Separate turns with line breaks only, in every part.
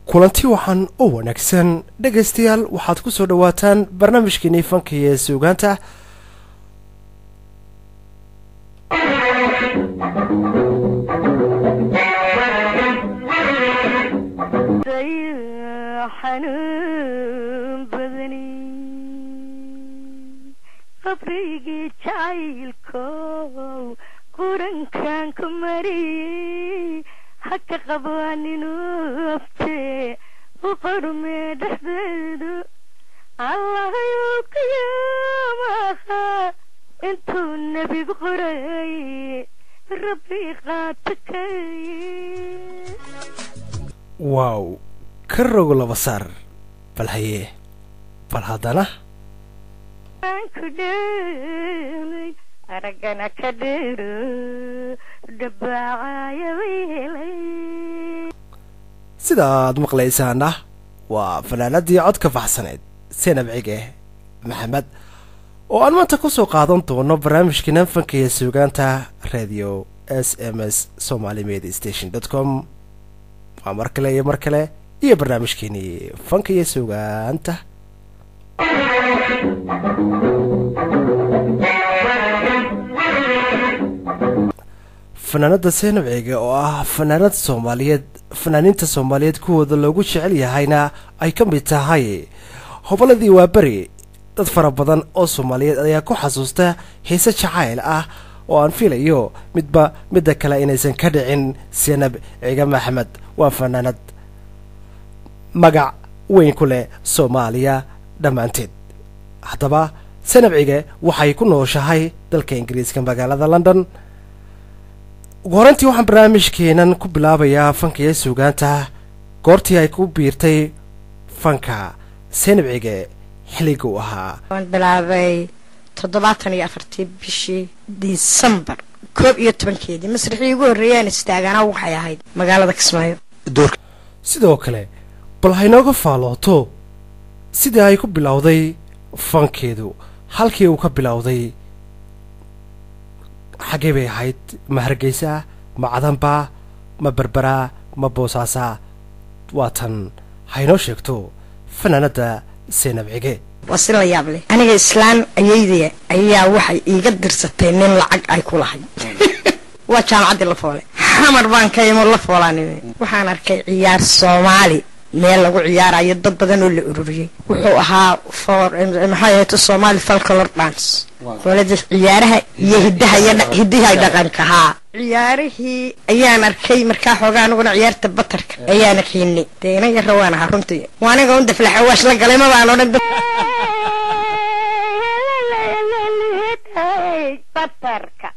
Kulanti waxaan u wanaagsan dhegaystayaal, waxaad ku soo dhawaataan barnaamijkeenii fanka iyo suugaanta.
Xanuun badani qabrigii jacaylkow qurankan ku mariyey, haka qabaaninu aftee u qormee dhexdeedu Allahayow qiyaamaha intuu nebigu qoray Rabbi qaatakay.
Waaw, ka rogo laba saar, bal haye, bal haddana
ku dheelay araggana ka dheero dhabaacaya way helay.
Sidaad maqlaysaana waa fanaanadii codka baxsaneed Senab Cige Maxamed oo aan maanta ku soo qaadan doono barnaamijkeena fanka iyo suugaanta, Radio SMS Somali Media Station com. Waa mar kale iyo mar kale iyo barnaamijkeenii fanka iyo suugaanta. Fanaanada Seenab Cige oo ah fanaanad Soomaaliyeed, fanaaniinta Soomaaliyeed kuwooda loogu jecel yahayna ay ka mid tahay hobolladii Waaberi, dad fara badan oo Soomaaliyeed ayaa ku xasuusta xiise jacayl ah oo aan filayo midba midda kale inaysan ka dhicin. Seenab Cige Maxamed waa fanaanad magac weyn ku leh Soomaaliya dhammaanteed. Haddaba Seenab Cige waxay ku nooshahay dalka Ingiriiska, magaalada London. Ugu horeyntii waxaan barnaamijkeenan ku bilaabayaa fanka iyo suugaanta, goortii ay ku biirtay fanka Seenab Cige, xilliga uu ahaa.
Waan bilaabay 74-tii bishii Disembar 11-keedii. Masraxii ugu horreeyaan istaagana waxay ahayd magaalada Kismaayo.
Sidoo kale bal haynooga faalooto sidii ay ku bilowday fankeedu, halkii uu ka bilowday, xaggee bay ahayd? Ma Hargeysa, ma Cadanba, ma Berberaa, ma Boosaasaa? Waa tan haynoo sheegto fanaanadda Seenab Cige.
Waa si la yaab leh. Aniga islaan ayeydaya ayaa waxay iiga dirsatay nin lacag ay ku lahay. Waa jaamacaddii La Foole, Xamar baan ka imo, La Foolaanime. Waxaan arkay ciyaar Soomaali meel lagu ciyaarayo, dad badan oo la ururiyey. Wuxuu ahaa for maxay ahayd, Somali folklore dance, qolada ciyaaraha iyo hiddaha iyo hiddiha dhaqanka. Haa, ciyaarihii ayaan arkay. Markaa xoogaa aniguna ciyaarta batarka ayaana xiinay. Dee inan yara waan ahaa runtii, waa aniga un daflaxa waash la galay, mabaan odhan
batarka.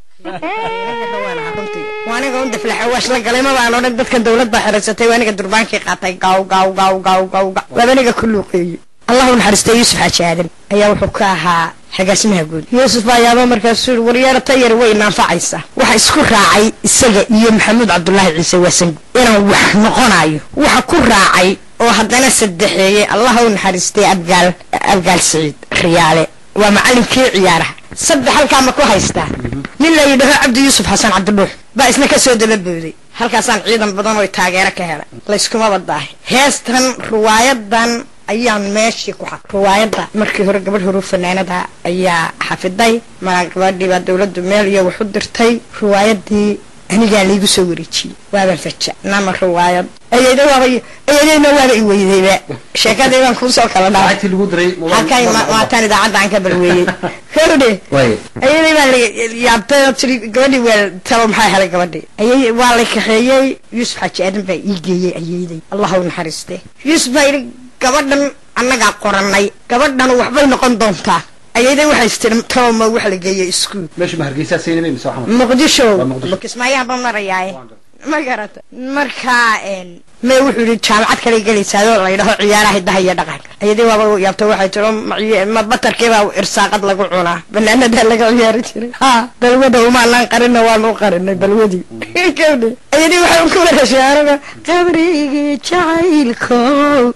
Waa aniga un daflaxa waash la galay, mabaan odhan dadkan dawlad baa xiraysatay. Waa aniga durbaankii qaatay, gaw gaw gaw gaw gaw gaw, waaba aniga ku luuqeeyey. Allahu naxariistay Yuusuf Xaaji Aadan ayaa wuxuu ka ahaa agaasimaha guud. Yuusuf baa yaaba markaasuu yiri, waryaara tayar way naanfacaysaa. Waxa isku raacay isaga iyo Maxamuud Cabdulaahi Ciise Waasan inaan wax noqonayo. Waxa ku raacay oo haddana saddexeeyey, Allah u naxariistay, Abgaal Siciid Riyaale, waa macallinkii ciyaaraha. Saddex halkaa ma ku haystaa. Nin la yidhaho Cabdi Yuusuf Xasan Cabdidhuux baa isna ka soo daba booday. Halkaasaan ciidan badan oo taageero ka helay, layskuma badaahay. Heestan riwaayadan ayaan meeshii ku xaq riwaayadda. Markii hore gabadh horu fanaanada ayaa xafiday malaa, gabadhii baa dawladdu meel iyo wax u dirtay. Riwaayadii anigaa laygu soo wareejiyey, waaban faja nama riwaayad. Ayayda waaba ayaydayna waaba i weydayba. Sheekadii baan kuusoo kala dhaafay halkay maataan idaacadda aan ka balweeyey kowdhe. Ayaday baa la yaabtay oo tiri, gabadhii weel talo maxaa helay gabadhii? Ayay waa la kaxeeyey. Yuusuf Xaaji Aadan baa ii geeyey ayayday, Allah u naxariiste. Yuusuf baa yidhi, gabadhan annagaa qorannay, gabadhan waxbay noqon doontaa. Ayayday waxay istiri, talo ma wax la geeyey iskuul?
Meesha ma Hargeysa Seynabay mise waxaa
Muqdisho?
Waa Muqdisho.
Kismaayaha baan marayaaye, ma garata. Markaa me wuxuu yidhi, jaamacad kale gelaysaadoo la yidhaho ciyaaraha hiddaha iyo dhaqanka. Ayadii waaba yaabta, waxay tiro, ma batarkii baa irsaaqad lagu cunaa? Banaanadaa laga ciyaari jiray. Ha, balwada umaanaan qarina, waanu u qarinay balwadii gabdhe. Ayadii waxay ku warashay aniga qabrigii jacaylkow.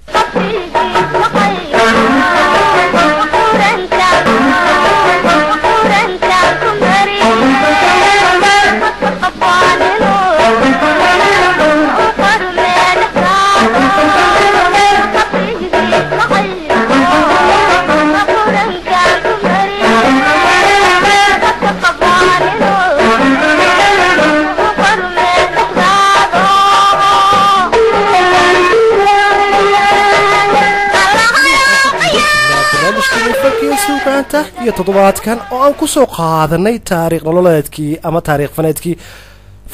Suugaanta iyo toddobaadkan oo aan ku soo qaadanay taariikh nololeedkii ama taariikh faneedkii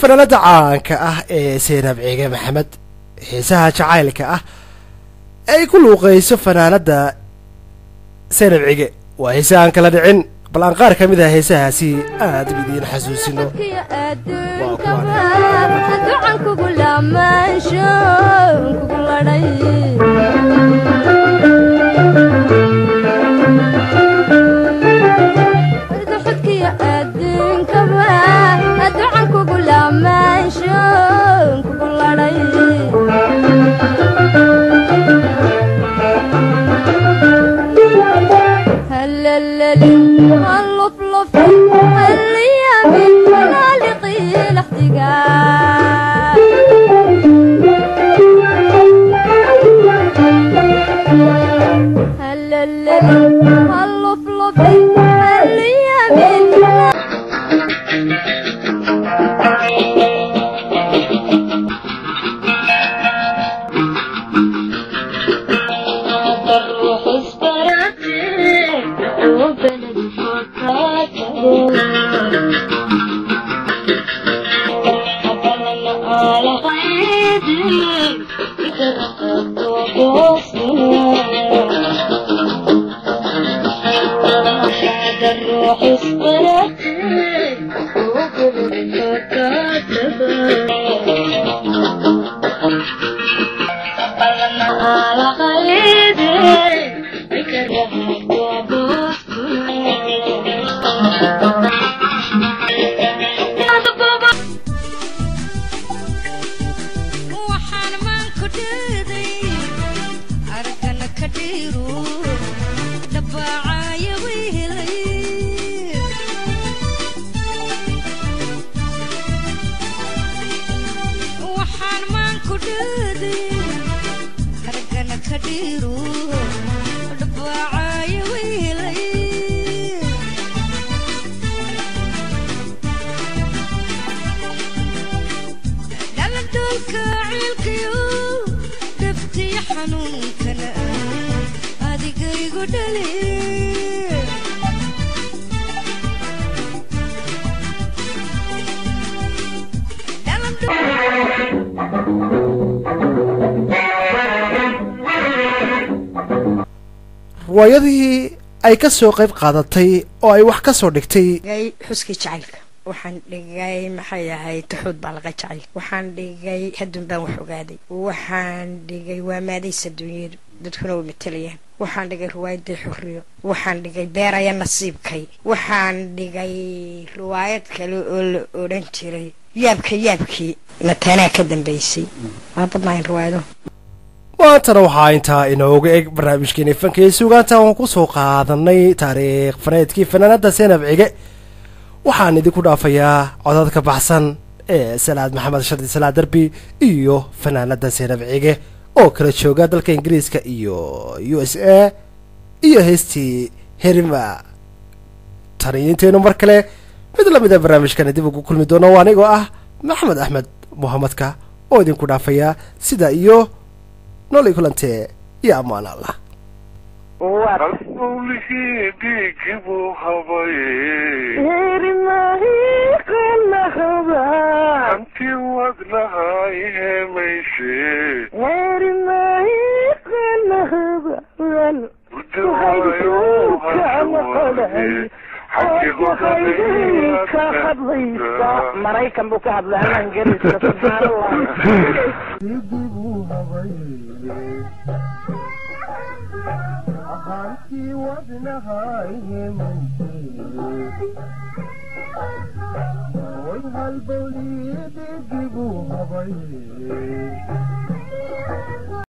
fanaanada caanka ah ee Seynab Ciige Maxamed. Heesaha jacaylka ah ay ku luuqeyso fanaanada Seynab Cige waa heesaha aan kala dhicin, bal aan qaar ka mid ah heesahaasi aad idiin xasuusino. Waa kuwan.
Ducan kugu lamaansho kugu ladhay. Duxudkiyo adduunkaba ducan kugu lamaansho kugu ladhay. Halalali halluflufi halyaami laaliqii laxdiga. Halalali halluflufi halyaami. Waxaan maan ku dheeday aragana ka dhiiro dhabaacaya wiilay. Waxaan maan ku dheeday aragana ka dhiiro dhabaacaya wiilay. Dhalandoolka ciilkayo dhaftiya xanuunkana adigaygu dhali.
Riwaayadihii ay ka soo qayb qaadatay oo ay wax ka soo dhigtay.
Dhigay xuskii jacaylka, waxaan dhigay maxay ahayd tuxuud baa laga jacayl, waxaan dhigay haddun baan wax ogaaday, waxaan dhigay waa maadaysa dunyadu dadkuna way matelayaan, waxaan dhigay riwaayadii xurriyo, waxaan dhigay beeraya nasiibkay, waxaan dhigay riwaayad kale oo la odhan jiray yaabka yaabkii mataanaa ka dambaysay. Waa badnayn riwaayado.
Maantana waxaa intaa inooga eg barnaamijkeeni fanka iyo suugaanta oon ku soo qaadanay taariikh faneedkii fanaanada Seynab Cige. Waxaan idinku dhaafayaa codadka baxsan ee Salaad Maxamed Shardi Salaad Darbi iyo fanaanada Seynab Cige oo kala jooga dalka Ingiriiska iyo USA iyo heestii Herima. Tan iyo intaynu mar kale mid lamida barnaamijkani dib ugu kulmi doono, waa anigoo ah Maxamed Axmed Mohamedka oo idinku dhaafaya sida iyo noolay kulantee iyo ammaan Allah.
Halbowlihii dhiigibuu habay, hanti wadnaha ihemayse,
Maraykan buu ka hadlay ama Ingiriiska, subxaan Allah.